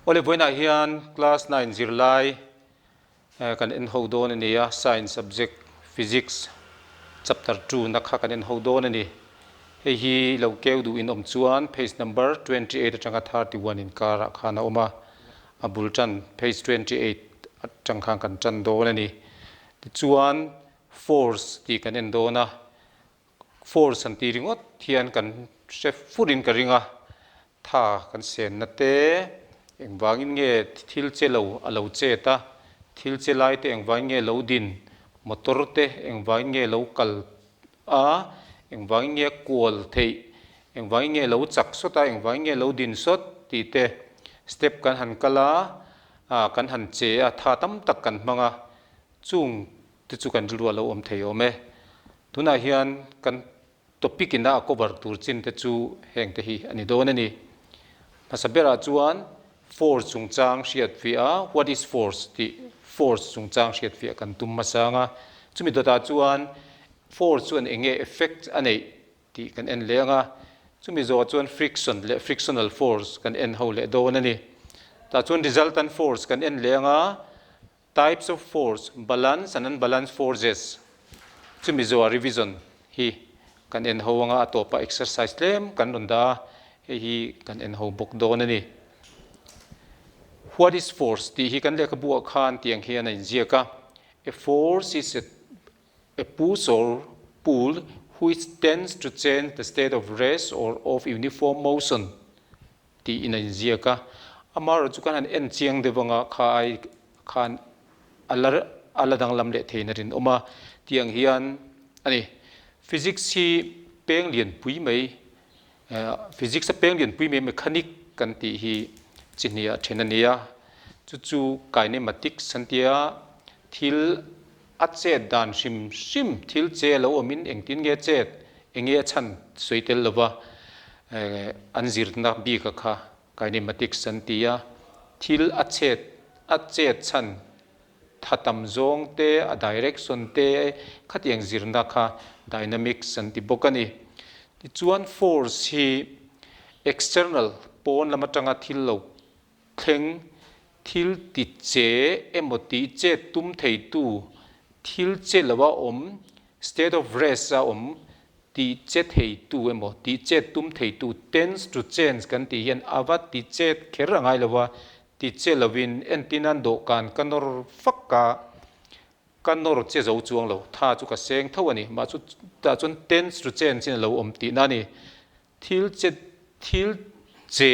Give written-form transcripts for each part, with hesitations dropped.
Awle vawiinah hian class nine zirlai kan en ho dawn a ni a, science subject physics chapter 2 na kha kan en ho dawn a ni. Hei hi lo keu duh in awm chuan page number 28 atanga 31 inkarah khan a awm a, a bul tan page 28 atang khan kan tan dawn a ni. Tichuan force tih kan en dawn a, Force an tih ringawt hian kan hre furin ka ring a, tha kan senna te, engvangin nge thil che lo a lo chet a, thil che lai te engvangin nge lo din, motor te engvangin nge lo kal a, engvangin nge kual theih, engvangin nge lo chak sawt a, engvangin nge lo din sawt tih te step kan han kal a, kan han che a, tha tam tak kan hmang a, chung te chu kan rilru a lo awm thei awm e. Tunah hian kan topic ina a cover tur chin te chu heng te hi a ni dawn a ni. Hmasa berah chuan force chungchang hriat fiah a, what is force tih force chungchang hriat fiah kan tum hmasa ang a. Chumi dawtah chuan force chuan eng nge effect a neih tih kan en leh ang a. Chumi zawhah chuan friction leh frictional force kan en ho leh dawn a ni. Tah chuan resultant force kan en leh ang a. Types of force, balance and unbalanced forces chumi zawha revision hi kan en ho anga a tawpah exercise tlem kan rawn dah a, hei hi kan en ho bawk dawn a ni. What is force tih hi kan lehkhabu ah khan tiang hian a inziak a, A force is a a push or pull which tends to change the state of rest or of uniform motion. Tiin a inziak a. Amaherawh chu kan han en chiang deuh anga kha ai khan a la a la danglam leh theiin a rinawm a. Tiang hian a ni. Physics hi peng lianpui mai physics a peng lianpui mai mechanic kan tih hi chi hnih ah then a ni a. Chu chu kinematics an tia thil a chet dan hrim hrim thil che lo awmin engtin nge chet Enge a chhan sawi tel lova an zirna bik a kha kinematics an ti a, thil a chet a chet chhan tha tam zawng te a direction te khatiang zirna kha dynamics an ti bawk a ni. Tichuan force hi external pawn lam atanga thil lo thleng thil ti che emaw tih chet tum theitu thil che loa awm, state of rest a awm, tih che theitu emaw tih chet tum theitu tends to change kan tih hian a va ti chet kher a ngai lo a, ti che lovin entin an dawhkan ka nawr fak a, ka nawr che zo chuang lo, tha chu ka seng tho a ni, mah chu tah chuan tends to change in a lo awm tihna a ni. Thil che thil che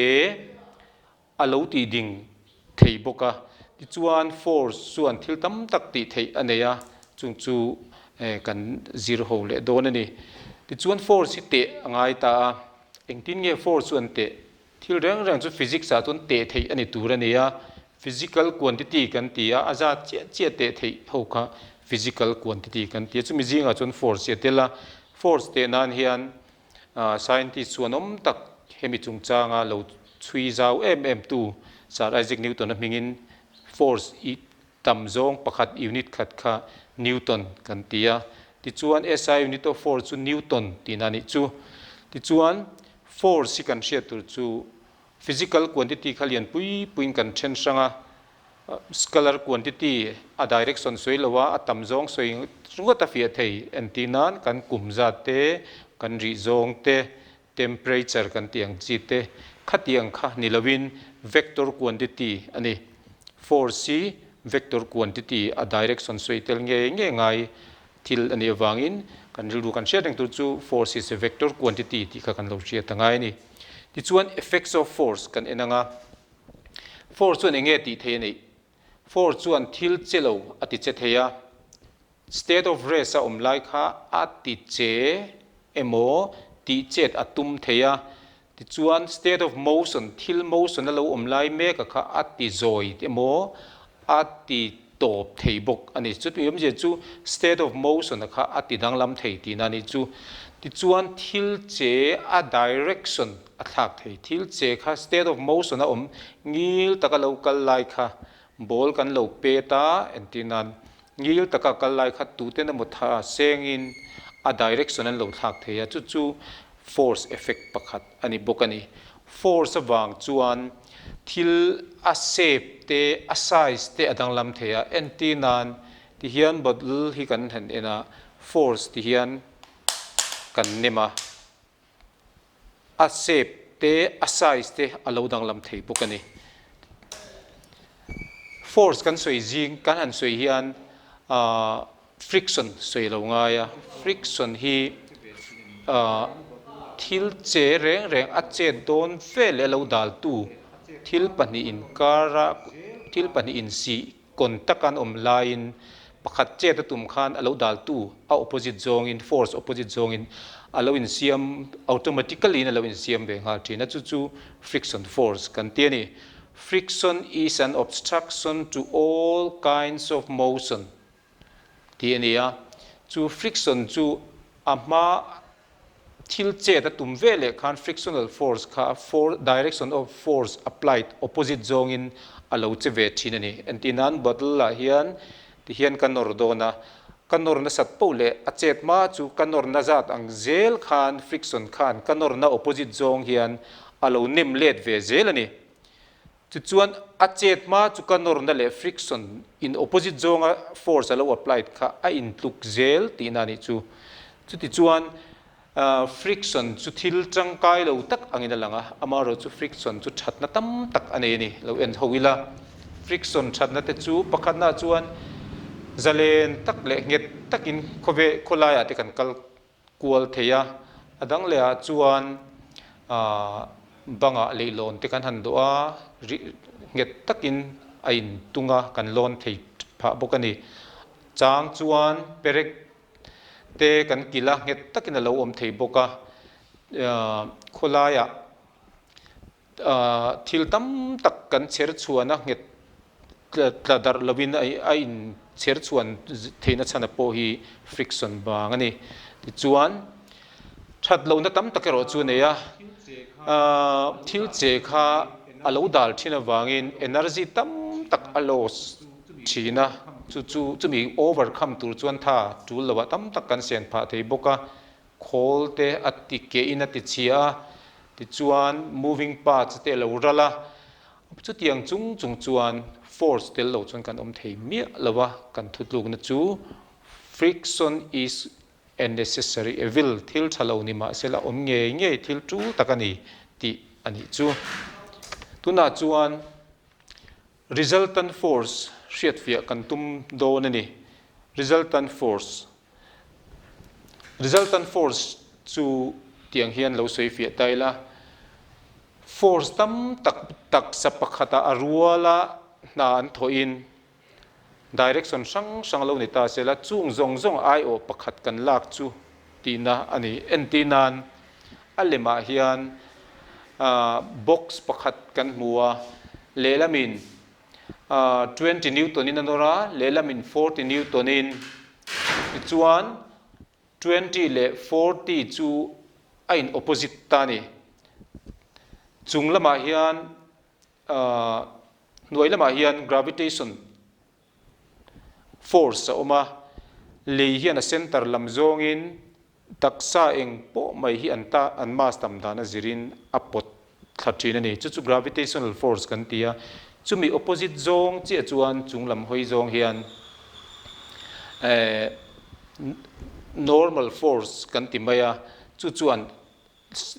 a lo tih ding thei bawk a, tichuan force chuan thil tam tak tih theih a nei a, chung chu kan zir ho leh dawn a ni. Tichuan force hi teh a ngai ta a, engtin nge force chu an teh? Thil reng reng chu physics ah chuan teh theih a ni tur a ni a, physical quantity kan ti a, a zat chiah chiah teh theih ho kha physical quantity kan ti a, chumi zingah chuan force hi a tel a, force teh nan hian Scientist chuan awm tak hemi chungchanga lo chhui zau em em tu Sir Isaac Newton-a hmingin force i tam zawng pakhat unit khat kha Newton kan ti a. Tichuan SI unit of force chu Newton tihna a nih chu. Tichuan force hi kan hriat tur chu physical quantity kha lian pui puiin kan then hrang a. Scalar quantity a direction sawi lo a, a tam zawng sawi ringawt a fiah thei. Entir nan kan kum zat te, kan rih zawng te, temperature kan tih ang chi te, khatiang kha ni lovin vector quantity a ni. Force hi vector quantity a direction sawi tel ngei ngei ngai thil a nih avangin kan rilru kan hriat reng tur chu force is a vector quantity tih kha kan lo hriat a ngai a ni. Tichuan effects of force kan en ang a. Force chuan eng nge tih thei a neih? Force chuan thil che lo a ti che thei a, state of rest a awm lai kha a ti che emaw tih chet a tum thei a, tichuan state of motion, thil motion a lo awm lai mek a kha a ti zawi emaw a ti tawp thei bawk a ni. Chutih awmzia chu state of motion a kha a ti danglam thei tihna a nih chu. Tichuan thil che a direction a thlak thei. Thil che kha state of motion a awm ngil taka lo kal lai kha ball kan lo pet a entir nan ngil taka kal lai kha tuten emaw tha sengin a direction an lo thlak thei a, chu chu force effect pakhat a ni bawk a ni. Force avang chuan thil a shape te, a size te a danglam thei a. Entir nan ti hian bottle hi kan han en a, force ti hian kan nem a, a shape te, a size te a lo danglam thei bawk a ni. Force kan sawi zing, kan han sawi hian ahh Friction sawi lo ngai a, friction hi thil che reng reng a chet dawn vel leh a lo daltu thil pahnih inkara thil pahnih insih contact an awm laiin pakhat chet a tum khan a lo daltu a opposite zawngin force opposite zawngin a lo insiam automatically in a lo insiam ve nghal thin a, chu chu friction force kan ti a ni. Friction is an obstruction to all kinds of motion. Tih a ni a, chu friction chu a hma thil chet a tum ve leh khan frictional force kha for direction of force applied opposite zawngin a lo che ve thin a ni. Entir nan bottle ah hian ti hian ka nawr dawn a, ka nawr nasat poh leh a chet hma chu ka nawr na zat ang zel khan friction khan ka nawr na opposite zawng hian a lo nem let ve zel a ni. Tichuan, a chet hma chu ka nawrna leh friction in opposite zawnga force a lo applied kha a intluk zel tihna a nih chu. Chutichuan, friction chu thil tangkai lo tak angin a lang a, amaherawh chu friction chu thatna tam tak a nei a ni. Lo en ho ila, friction thatna te chu pakhatnaah chuan zalen tak leh nghet takin khawve khawlaiah te kan kal kual thei a, a dang leh ah chuan aah bangah leihlawn te kan han dawh a, rih nghet takin a in tung a, kan lawn thei phah bawk a ni. Chang chuan perek te kan kilh a, nghet takin a lo awm thei bawk a, aah khawlaiah Thil tam tak kan chher chhuan a, nghet tla darh lovin a in chher chhuan theihna chhana pawh hi friction vang a ni. Tichuan, that lohna tam tak erawh chu a nei a, thil che kha a lo dal thin avangin energy tam tak a loss thin a, chu chu chumi overcome tur chuan tha tul lovah tam tak kan sen phah thei bawk a. Khawl te a ti keh in a ti chhia a, tichuan moving parts te a lo ral a, chutiang chung chung chuan force tel lo chuan kan awm thei miah lo a, kan thutlukna chu friction is a necessary evil, thil tha lo ni mahsela awm ngei ngei thil tul tak a ni tih a nih chu. Tunah chuan resultant force hriatfiah kan tum dawn a ni, resultant force. Resultant force chu tiang hian lo sawi fiah ta ila, force tam tak taksa pakhata a ruala hna an thawhin direction hrang hrang lo ni ta sela chung zawng zawng aiawh pakhat kan lak chu tihna a ni. Entir nan a lemah hian box pakhat kan hmu a, lehlamin 20 newton in a nawr a, lehlam in 40 newton in. Tichuan 20 leh 40 chu a in opposite ta a ni. Chung lamah hian hnuai lamah hian gravitation force a awm a, lei hian a center lam zawngin Taksa eng pawh mai hi an ta an mass tam dan a zirin a pawt thla thin a ni. Chu chu gravitational force kan ti a. Chumi opposite zawng chiah chuan chung lam hawi zawng hian eh normal force kan ti mai a. Chu chuan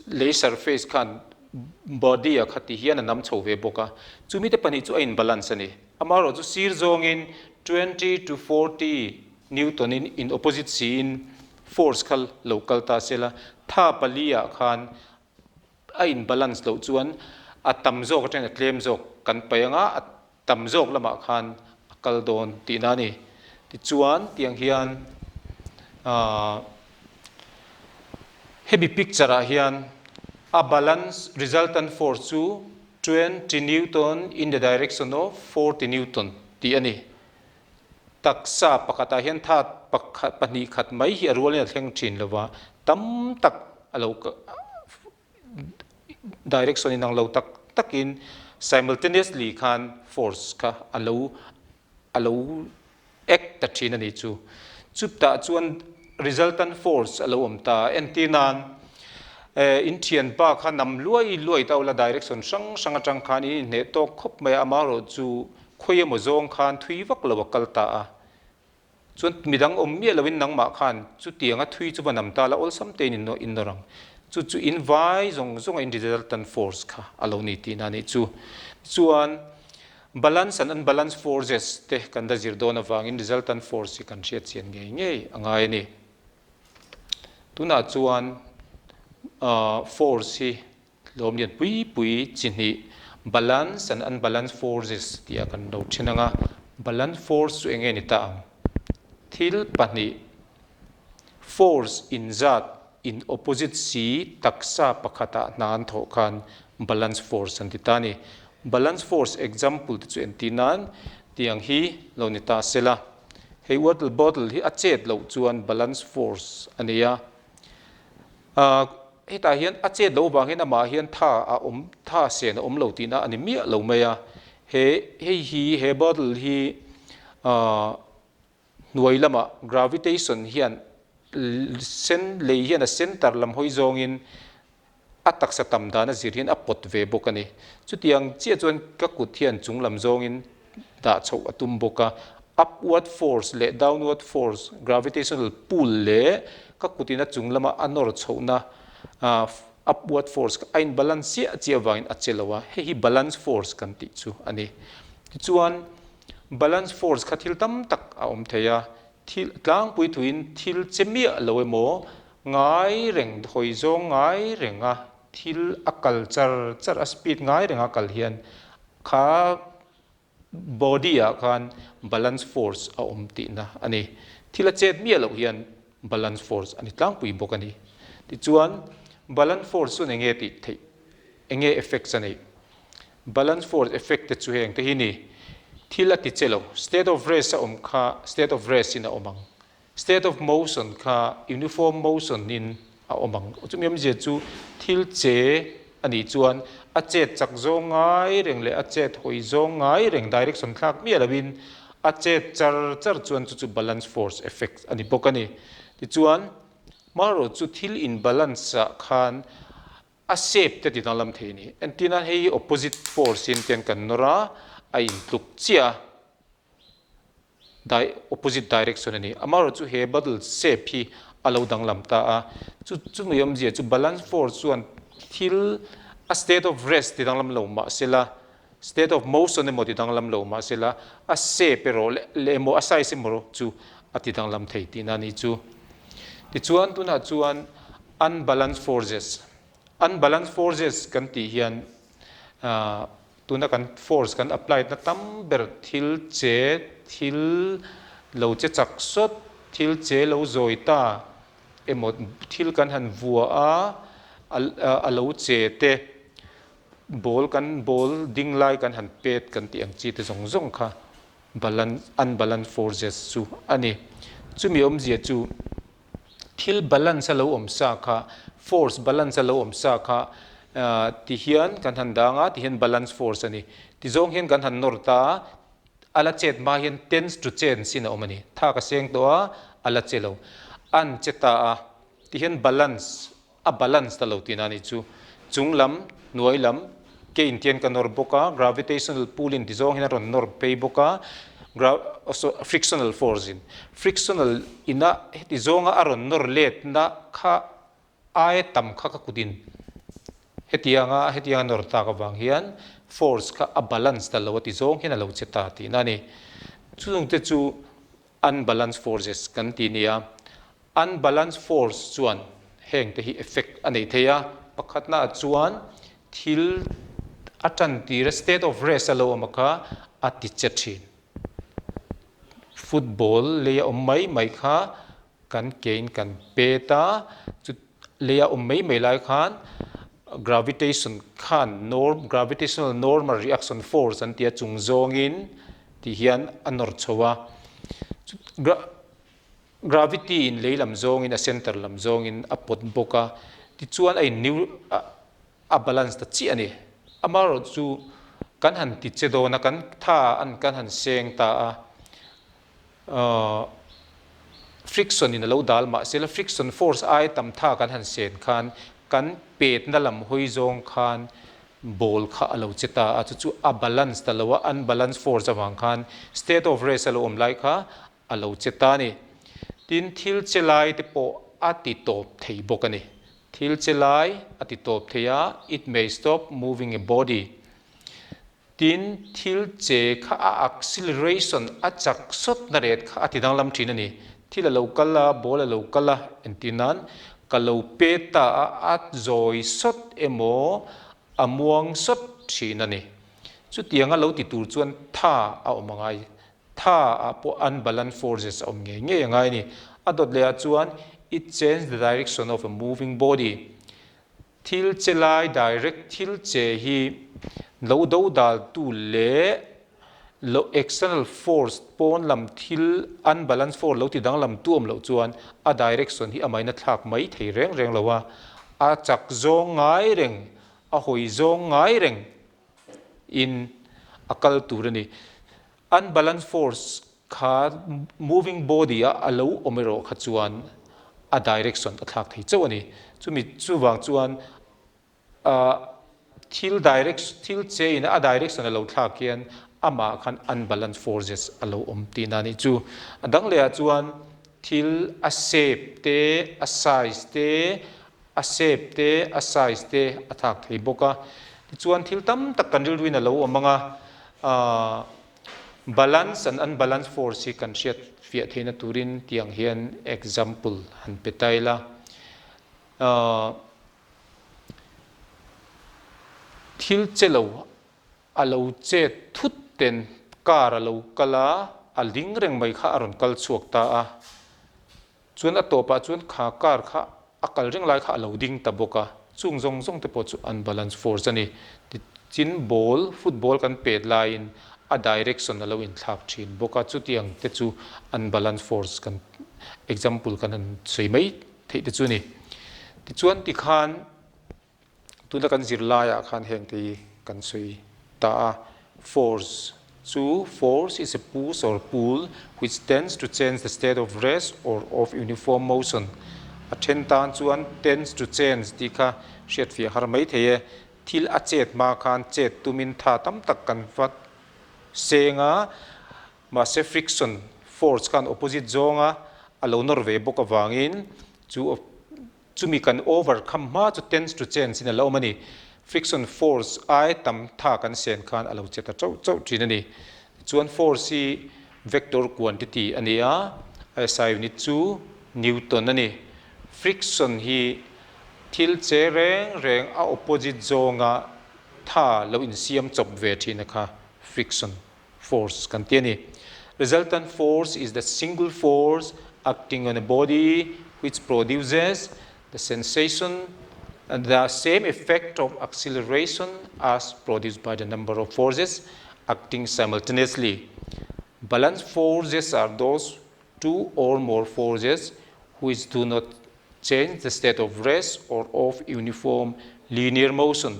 lei surface khan body a kha ti hian a nam chho ve bawk a. Chumi te pahnih chu a in balance a ni. Amaherawhchu sir zawngin 20 to 40 Newton in in opposite siin force kha lo kal ta sela, tha pali ah khan a in balance loh chuan a tam zawk atangin a tlem zawk kan paih anga a tam zawk lamah khan a kal dawn tihna a ni. Tichuan tiang hian ahh hemi picture ah hian a balance resultant force chu 20 Newton in the direction of 40 Newton tih a ni. Taksa pakhatah hian tha pakhat pahnih khat mai hi a rualin a thleng thin lo va, tam tak a lo direction inang lo tak takin simultaneously khan force kha a lo a lo act ta thin a ni chu. Chutah chuan resultant force a lo awm ta. Entir nan. In thianpa kha nam luai luai ta ula direction hrang hrang atang khan in inhneh tawk khawp mai a, amaherawhchu khawi emaw zawng khan thui vak lo a kal ta a. Chuan midang awm miah loin nangmah khan chutianga thui chu va nam ta la awlsam tein in in nawr ang. Chu chu in vai zawng zawnga in resultant force kha a lo ni tihna a nih chu. Chuan balance and unbalance forces te kan la zir dawn avangin resultant force hi kan hriat chian ngei ngei a ngai a ni. Tunah chuan force hi Hlawm lian pui pui chi hnih, balance and unbalance forces tih ah kan lo then ang a, balance force chu enge ni ta ang? Thil pahnih, force inzat in opposite si taksa pakhat ah hna an thawh khan balance force an ti ta a ni. Balance force example te chu entir nan tiang hi lo ni ta sela, hei water bottle hi a chet loh chuan balance force a nei a, Hetah hian a chet loh avang hian amah hian tha a awm, tha sen a awm lo tihna a ni miah lo mai a. He, hei hi, he bottle hi hnuai lamah gravitation hian sen, lei hian a center lam hawi zawngin a taksa tam dan a zir hian a pawt ve bawk a ni. Chutiang chiah chuan ka kut hian chung lam zawngin dah chhoh a tum bawk a, upward force leh downward force, gravitational pull leh ka kutin a chung lama a nawr chhohna upward force a in balance chiah chiah avangin a che lo a, hei hi balance force kan tih chu a ni. Tichuan balance force kha thil tam tak a awm thei a, thil tlangpui thuin thil che miah lo emaw ngai reng hawi zawng ngai renga thil a kal char char a speed ngai renga kal hian Kha body ah khan balance force a awm tihna a ni. Thil a chet miah loh hian balance force a ni tlangpui bawk a ni. Tichuan, balance force chuan enge tih theih, enge effects a neih? Balance force effect te chu heng te hi ni, thil a ti che lo, state of rest a awm kha state of rest in a awm ang. State of motion kha uniform motion in a awm ang. Chumi awmzia chu thil che a nih chuan a chet chak zawng ngai reng leh a chet hawi zawng ngai reng direction thlak miah loin a chet char char chuan chu chu balance force effect a ni bawk a ni. Tichuan, hmarawh chu thil in balance ah khan a shape te ti danglam thei a ni. Entirna hei hi opposite force in ten kan nawr a, a intluk chiah a. Opposite direction a ni. Amaherawhchu chu he bottle shape hi a lo danglam ta a, chu chumi awmzia chu balance force chuan thil a state of rest ti danglam lo mah sela, state of motion emaw ti danglam lo mah sela, a shape erawh leh emaw a size emaw chu a ti danglam thei tihna a ni chu. Tichuan tunah chuan unbalanced forces, unbalanced forces kan tih hian Tuna kan force kan applied na tam ber thil che thil lo che chak sawt, thil che lo zawi ta emaw thil kan han vua a, a lo che te, ball kan ball ding lai kan han pet kan tih ang chi te zawng zawng kha balance unbalance forces chu a ni. Chumi awmzia chu Thil balance a lo awm sa kha, force balance a lo awm sa kha ti hian kan han dang a, ti hian balance force a ni. Ti zawng hian kan han nawr ta a, a la chet hma hian tends to change in a awm a ni. Thak a seng tawh a, a la che lo. An che ta a, ti hian balance A balance ta lo tihna a nih chu. Chung lam, hnuai lam, ke in tian ka nawr bawk a, gravitational pull in ti zawng hian a rawn nawr phei bawk a, frictional force in. Frictional ina heti zawnga a rawn nawr letna kha aia tam kha ka kut in hetianga hetianga nawr tak avang hian force kha a balance ta lo a ti zawng hian a lo che ta tihna a ni. Chungte chu Unbalanced forces kan ti nia. Unbalanced force chuan heng te hi effect a nei thei a. Pakhatna ah chuan thil a tan tir a state of rest a lo awm a kha a ti che thin. Football lei a awm mai mai kha kan ke in kan pet a, chu lei a awm mai mai lai khan gravitation khan norm gravitational normal reaction force an ti a chung zawngin tih hian a nawr chho a, gravity in lei lam zawngin a center lam zawngin a pawt bawk a, tichuan a in new a balance ta chiah a ni. Amaherawhchu kan han ti che dawn a, kan tha an kan han seng ta a, friction in a lo dal mahse la friction force ai tam tha kan han sen khan. kan petna lam hawi zawng khan ball kha a lo che ta a, chu chu a balance ta lo a, unbalance force avang khan state of rest a lo awm lai kha a lo che ta a ni. Tin, thil che lai te pawh a ti tawp thei bawk a ni. Thil che lai a ti tawp thei a, it may stop moving a body. Tin, thil che kha a acceleration, a chak sawt na ret kha a ti danglam thin a ni. Thil a lo kal a, ball a lo kal a, entir nan ka lo pe ta a, a zawi sawt emaw a muang sawt thin a ni. Chutiang a lo ti tur chuan tha a awm a ngai. Tha ah pawh unbalanced forces a awm ngei ngei a ngai a ni. A dawt leh ah chuan it change the direction of a moving body. Thil che lai direct thil che hi lo do dal tu leh lo external force pawn lam thil unbalanced force lo ti danglam tu awm loh chuan a direction hi amahin a thlak mai thei reng reng lo a, a chak zawng ngai reng, a hawi zawng ngai reng in a kal tur a ni. Unbalanced force kha moving body a a lo awm erawh kha chuan a direction a thlak thei chauh a ni. Chumi chuvang chuan thil direct thil che in a direction a lo thlak hian amah khan unbalanced forces a lo awm tihna a nih chu. A dang lehah chuan thil a shape te, a size te, a shape te, a size te a thlak thei bawk a. Tichuan thil tam tak kan rilruin a lo awm ang a, balance and unbalance force hi kan hriat fiah theihna turin tiang hian example han pe ta ila. Thil che lo A lo chet thut ten car a lo kal a, a ling reng mai kha a rawn kal chhuak ta a. Chuan a tawpah chuan kha car kha a kal reng lai kha a lo ding ta bawk a. Chung zawng zawng te pawh chu unbalance force a ni. Tichin ball, football kan pet laiin a direction a lo inthlak thin bawk a, chutiang te chu unbalance force kan example kan han sawi mai theih te chu a ni. Tichuan tikhan. Tuna kan zirlaiah khan heng te hi kan sawi ta a, force chu force is a push or pull which tends to change the state of rest or of uniform motion. A then tan chuan tends to change tih kha hriatfiah har mai thei e. Thil a chet hma khan chet tumin tha tam tak kan vat seng a, mahse friction force khan opposite zawnga a lo nawr ve bawk avangin chu Chumi kan overcome hma chu tends to change in a lo awm a ni. Friction force ai tam tha kan sen khan a lo che ta chauh chauh thin a ni. Tichuan force hi vector quantity a ni a, a SI unit chu Newton a ni. Friction hi thil che reng reng a opposite zawnga tha lo insiam chawp ve thin a kha friction force kan ti a ni. Resultant force is the single force acting on a body which produces the sensation the same effect of acceleration as produced by the number of forces acting simultaneously. Balance forces are those two or more forces which do not change the state of rest or of uniform linear motion.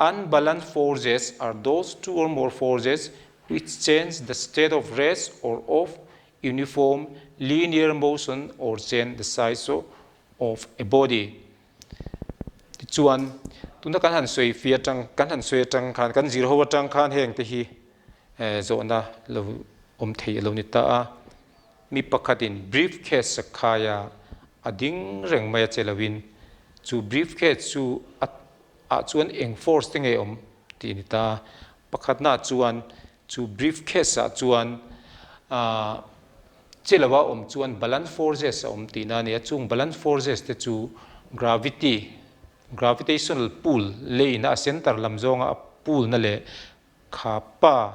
Unbalanced forces are those two or more forces which change the state of rest or of uniform linear motion or change the size of a body. Tichuan, tuna kan han sawi fi atang, kan han sawi atang khan, kan zir ho atang khan heng te hi zawhna lo awm thei a lo ni ta a. Mi pakhatin briefcase a khai a, a ding reng mai a che loin chu briefcase chu a ah chuan eng force te nge awm tih a ni ta a. Pakhatna chuan chu briefcase ah chuan ah che lo a awm chuan balance forces a awm tihna a ni a, chung balance forces te chu gravity, gravitational pull leiin a center lam zawnga a pull na leh Kha pa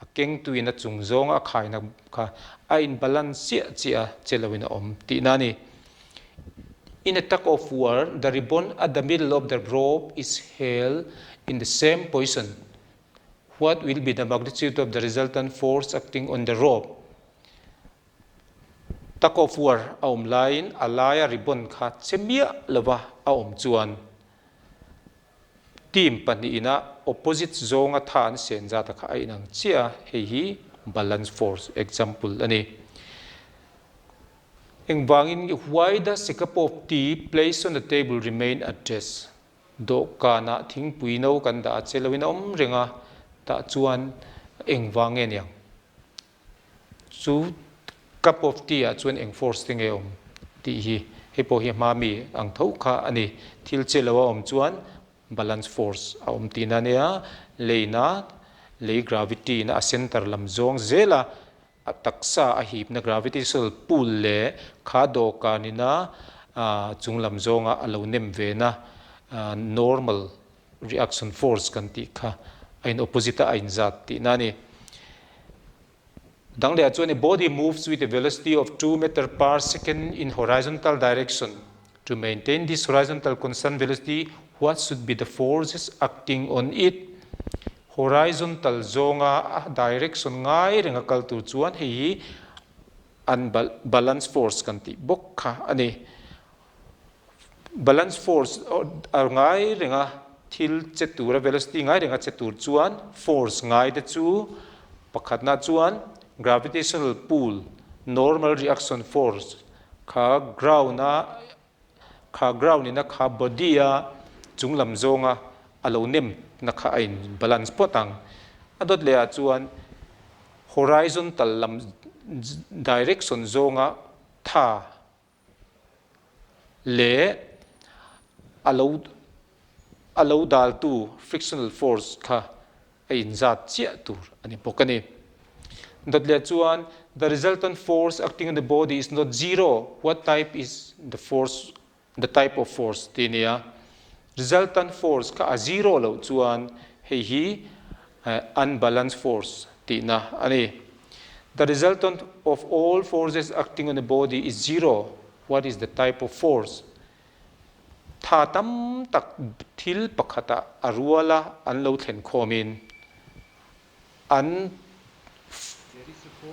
a kengtuin a chung zawnga a khaina kha a in balance chiah chiah a che loin a awm tihna a ni. In a tug of war, the ribbon at the middle of the rope is held in the same position. What will be the magnitude of the resultant force acting on the rope? Tug of war a awm laiin a laia ribbon kha che miah lova a awm chuan Team pahnihin a opposite zawnga tha an sen zat a kha a inang chiah a, hei hi balance force example a ni. Engvangin nge Why does a cup of tea placed on the table remain at rest? Dawhkanah thingpui no kan dah a che loin a awm reng a, tah chuan engvang nge niang? Chu cup of tea ah chuan eng force te nge awm tih hi hei pawh hi a hma mi ang tho kha a ni. Thil che lo a awm chuan balance force a awm tihna a nia, leina lei gravity na a center lam zawng zel a, a taksa a hipna gravitational pull leh kha dawhkanina chung lam zawnga a lo nem ve na normal reaction force kan tih kha a in opposite a a inzat tihna a ni. Dang leh ah chuan a body moves with a velocity of 2 meter per second in horizontal direction. To maintain this horizontal constant velocity, what should be the forces acting on it? Horizontal zawnga a direction ngai renga kal tur chuan hei hi unbalance force kan tih bawk kha a ni. Balance force a ngai renga thil che tura velocity ngai renga che tur chuan force ngai te chu pakhatna chuan gravitational pull, normal reaction force kha ground a kha ground in a kha body a chung lam zawnga a lo nem na kha a in balance phawt ang. A dawt leh ah chuan horizontal lam direction zawnga tha leh a lo a lo daltu frictional force kha a inzat chiah tur a ni bawk a ni. Dawt leh chuan the resultant force acting on the body is not zero, what type is the force the type of force tih a ni a. Resultant force kha a zero loh chuan hei hi unbalanced force tihna a ni. The resultant of all forces acting on a body is zero, what is the type of force? Tha tam tak thil pakhatah a ruala an lo thlen khawmin an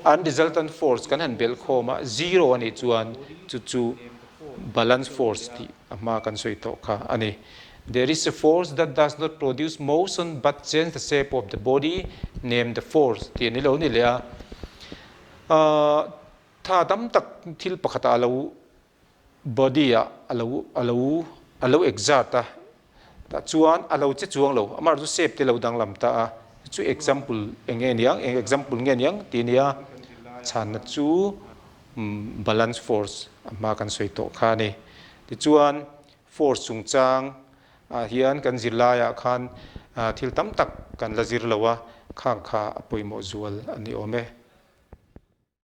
an resultant force kan han belh khawm a, zero a nih chuan chu chu balance force tih a hma kan sawi tawh kha a ni. There is a force that does not produce motion but change the shape of the body, name the force tih a ni lo ni leh a. Tha tam tak thil pakhatah a lo body ah a lo a lo a lo exert a, tah chuan a lo che chuang lo, amah chu shape te lo danglam ta a, chu example eng nge niang eng example nge niang tih a nia, chhanna chu balance force a hma kan sawi tawh kha a ni. Tichuan force chungchang ah hian kan zirlaiah khan thil tam tak kan la zir lo a, khang kha a pawimawh zual a ni awm e.